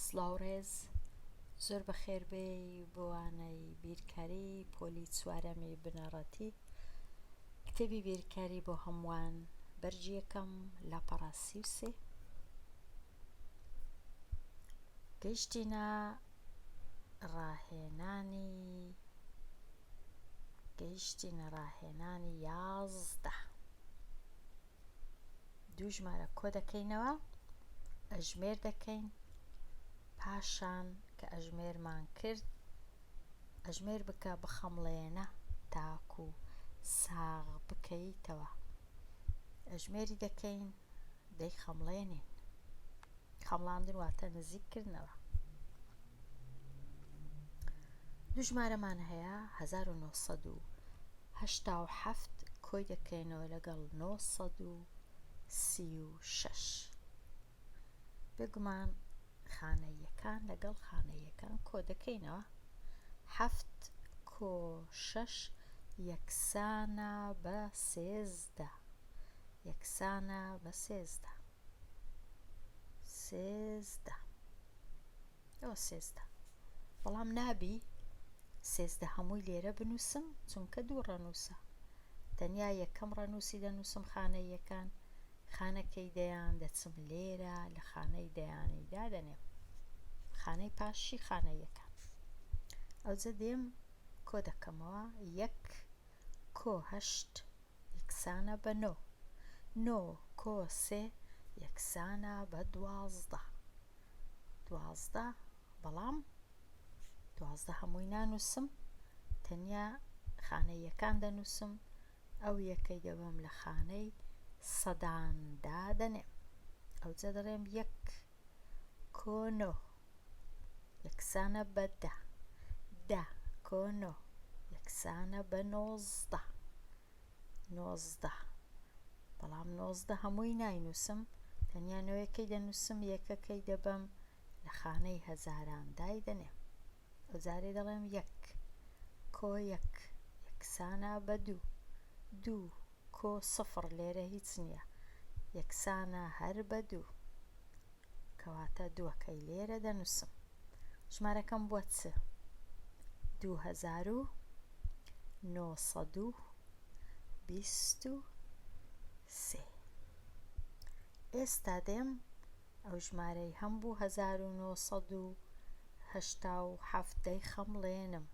سڵاو ڕێز زۆر بەخێر بێی بۆ وانەی بیرکاری پۆلی چوارەمی بنەڕەتی کتێبی بیرکاری بۆ هەمووان بەرگی یەکەم لاپەڕە 33 گەیشتینە ڕاهێنانی گەیشتینە ڕاهێنانی 11 دوو ژمارە کۆ دەکەینەوە ئەژمێر دەکەین پاشان کە ئەژمێرمان کرد ئەژمێر بکە بخەمڵێنە تاکو ساغ بکەیتەوە ئەژمێری دەکەین دەیخەمڵێنین خەمڵاندن واتە نزیک کردنەوە دوو ژمارەمان هەیە 1987 کۆی دەکەینەوە لەگەڵ 936 بێگومان خانەییەکان لەگەڵ خانەییەکان کۆ دەکەینەوە حەفت کۆ شەش یەکسانە بە سێزدە یەکسانە بە سێزدە سێزدە ئەوە سێزدە بەڵام نابی سێزدە هەمووی لێرە بنووسم چونکە دوو ڕەنووسە تەنیا یەکەم ڕەنووسی دەنووسم خانەییەکان خانەکەی دەیان دەچم لێرە لە خانەی دەیانی دادەنێم خانەی پاشی خانەیەکان ئەوجە دێم کۆ دەکەمەوە یەک کۆ هەشت یەکسانە بە نۆ. نۆ کۆ سێ یەکسانە بە 12. 12 بەڵام 12 هەمووی نانووسم تەنیا خانەی یەکان دەنووسم ئەو یەکەی دەبەم لە خانەی سەدان دادەنێم ئەوجە دەڵێم یەک کۆ نۆ یەکسانە بە دە. دە کۆ نۆ یەکسانە بە 19. 19. بەڵام 19 هەمووی ناینووسم، تەنیا نۆیەکەی دەنووسم، یەکەکەی دەبەم لە خانەی هەزاران دایدەنێم. ئەوجارێ دەڵێم یەک کۆ یەک یەکسانە بە دوو. دوو کۆ سفڕ لێرە هیچ نییە یەکسانە هەر بە دوو. کەواتە دووەکەی لێرە دەنووسم. ژمارەکەم بووە چ؟ 2923. ئێستا دێم ئەو ژمارەی هەم بوو 1987 دەیخەمڵێنم.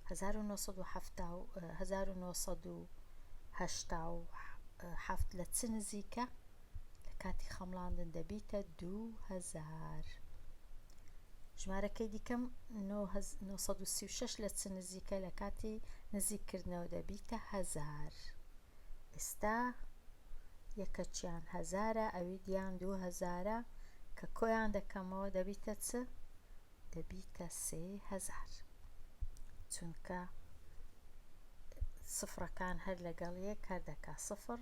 1987 لە چ نزیکە؟ لە کاتی خەمڵاندن دەبیتە 2000. ژمارەکەی دیکەم 936 لە چ نزیکە لە کاتی نزیککردنەوە دەبیتە هەزار. ئێستا یەکەکیان هەزارە ئەوی دیان دوو هەزارە کە کۆیان دەکەمەوە دەبیتە چ؟ دەبیتە 3000 چونکە سفرەکان هەر لەگەڵ یەک هەر دەکا سفر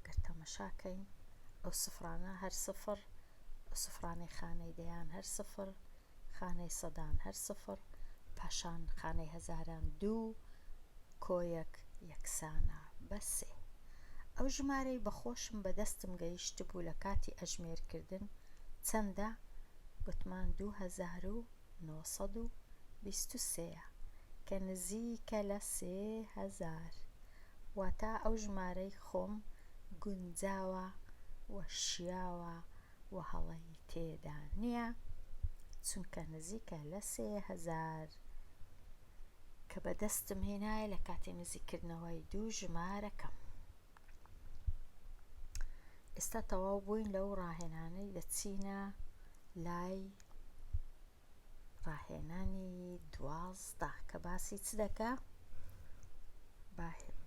گەر تەمەشا کەین ئەو سفرانە هەر سفر ئەو سفرانەی خانەی دەیان هەر سفر خانەی سەدان هەر سفر پاشان خانەی هەزاران دوو کۆیەک یەکسانە بە سێ ئەو ژمارەی بە خۆشم بە دەستم گەیشتبوو لە کاتی ئەژمێرکردن چەندە گوتمان 2923 یە کە نزیکە لە 3000 واتە ئەو ژمارەی خۆم گونجاوە و شیاوە و هەڵەی تێدا نییە چونکە نزیکە لە 3000 کە بەدەستم هێنایە لە کاتی نزیککردنەوەی دوو ژمارەکەم. ئێستا تەواو بووین لەو ڕاهێنانەی دەچینە لای ڕاهێنانی 12 کە باسی چ دەکا؟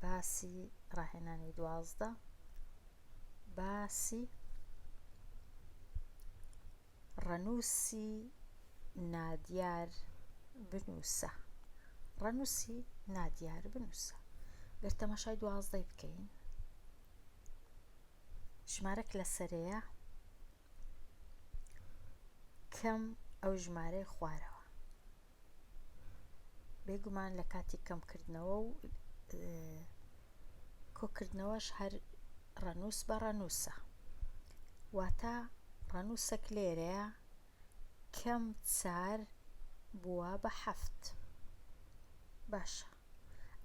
باسی ڕاهێنانی 12 باسی ڕەنووسی نادیار بنووسە ڕەنووسی نادیار بنووسە گەر تەماشای دوازدەی بکەین ژمارەک لەسەرەیە کەم ئەو ژمارەی خوارەوە بێگومان لە کاتی کەمکردنەوە و کۆکردنەوەش هەر ڕەنووس بە ڕەنووسە واتە ڕەنووسەک لێرەیە. کەم چار بووە بە حەفت. باشە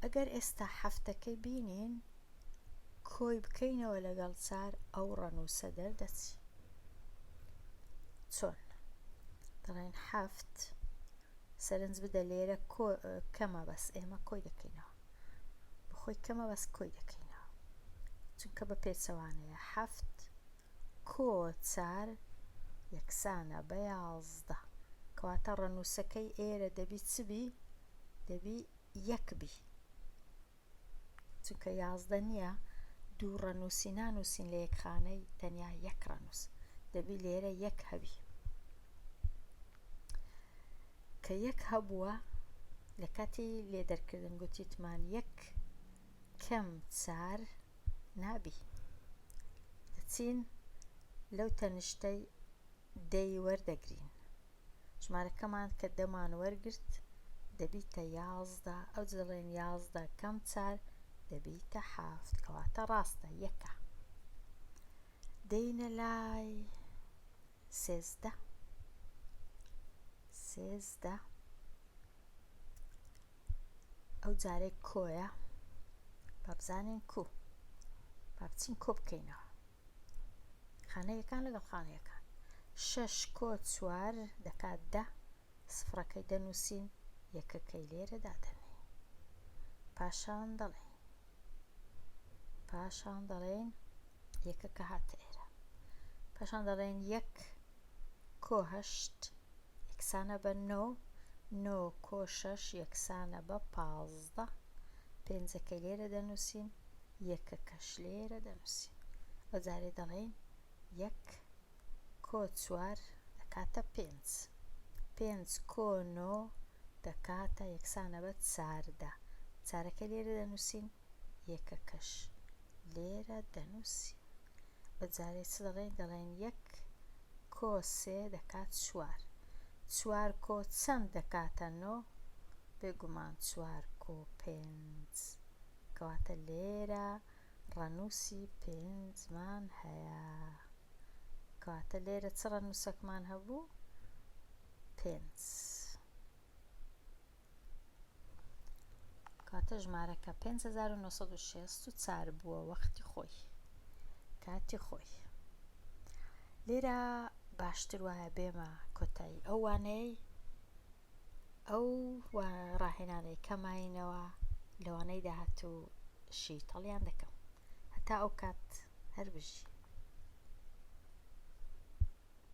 ئەگەر ئێستا حەفتەکەی بینین کۆی بکەینەوە لەگەڵ چار ئەو ڕەنووسە دەردەچی. چۆن؟ دەڵێن حەفت سەرنج بدە لێرە کۆ کەمە بەس ئێمە کۆی دەکەینەوە بخۆی کەمە بەس کۆی دەکەینەوە چونکە بە پێچەوانەیە حەفت کۆ چار یەکسانە بە 11 کەواتە ڕەنووسەکەی ئێرە دەبی چ بی؟ دەبی یەک بی چونکە 11 نییە دوو ڕەنووسی نانووسین لە یەک خانەی تەنیا یەک ڕەنووس دەبی لێرە یەک هەبی کە یەک هەبووە لە کاتی لێدەرکردن گوتیتمان یەک کەم چار نابی دەچین لەو تەنیشتەی دەی وەردەگرین ژمارەکەمان کە دەمان وەرگرت دەبیتە 11 ئەو دەڵێن 11 کەم چار دەبیتە حەفت کەواتە ڕاستە یەکە دێینە لای 13 13 ئەو جارەی کۆیە با بزانین کو با بچین کۆ بکەینەوە خانەیەکان لەگەڵ خانەیەکان شەش کۆ چوار دەکات دە سفرەکەی دەنووسین یەکەکەی لێرە دادەنێین پاشان دەڵێین پاشان دەڵێین یەکەکە هاتە ئێرە پاشان دەڵێن یەک کۆ هەشت یەکسانە بە نۆ، نۆ کۆ شەش یەکسانە بە 15. پێنجەکەی لێرە دەنووسین، یەکەکەش لێرە دەنووسین. ئەو جارێ دەڵێین یەک کۆ چوار دەکاتە پێنج. پێنج کۆ نۆ دەکاتە یەکسانە بە 14. چارەکەی لێرە دەنووسین، یەکەکەش لێرە دەنووسین. بە جارێ چ دەڵێین؟ دەڵێین یەک کۆ سێ دەکات چوار. چوار کۆ چەند دەکاتە نۆ؟ بێگومان چوار کۆ پێنج. کەواتە لێرە ڕەنووسی پێنجمان هەیە. کەواتە لێرە چ ڕەنووسەکمان هەبوو؟ پێنج. کاتە ژمارەکە 5964 بووە وەختی خۆی کاتی خۆی لێرە باشتر وایە بێمە کۆتایی ئەو وانەیە ئەو ڕاهێنانەی کەماینەوە لەوانەی داهاتوو شیتەڵیان دەکەم هەتا ئەو کات هەر بژی.